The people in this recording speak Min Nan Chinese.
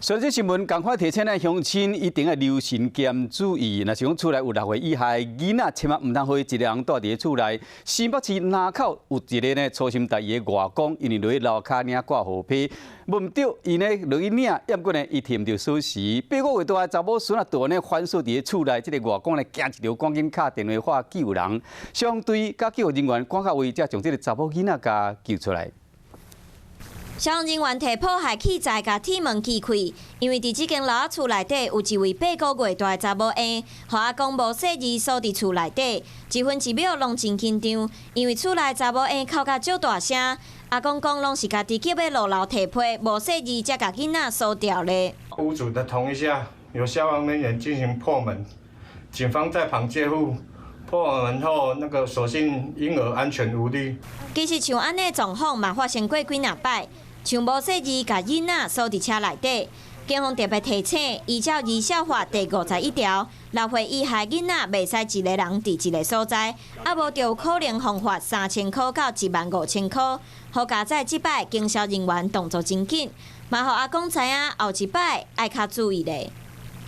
上這新聞仝款提醒咱鄉親一定愛留神兼注意，若是講厝內有6歲以下囡仔，千萬毋通予伊一个人蹛佇咧厝內。新北市林口有一个呢粗心大意的外公，因為落去樓跤領掛雨披，無毋著，伊呢落去領，毋過呢伊提毋著鎖匙。8個月大的查某孫仔就按呢反鎖佇咧厝內，這个外公呢驚一著，趕緊敲電話救人。消防隊佮救護人員趕到位，才將這个查某囡仔共救出來。消防人員提破壞器材，共鐵門鋸開，因為佇這間老厝內底有一位8個月大的查某嬰，予阿公無細膩鎖佇厝內底，一分一秒攏真緊張，因為厝內查某嬰哭甲足大聲，阿公講攏是家己急欲落樓提被，無細膩才共囡仔鎖牢咧。屋主的同意下，由消防人員進行破門，警方在旁戒護。破門後，那個所幸嬰兒安全無慮。其實像按呢狀況嘛發生過幾若擺。像無細膩共囡仔鎖佇車內底，警方特別提醒，依照兒少法第51條，6歲以下囡仔袂使一个人佇一个所在，啊無就可能予罰3000箍到15,000箍。好佳哉這擺警消人員動作真緊，嘛予阿公知影後一擺愛較注意咧。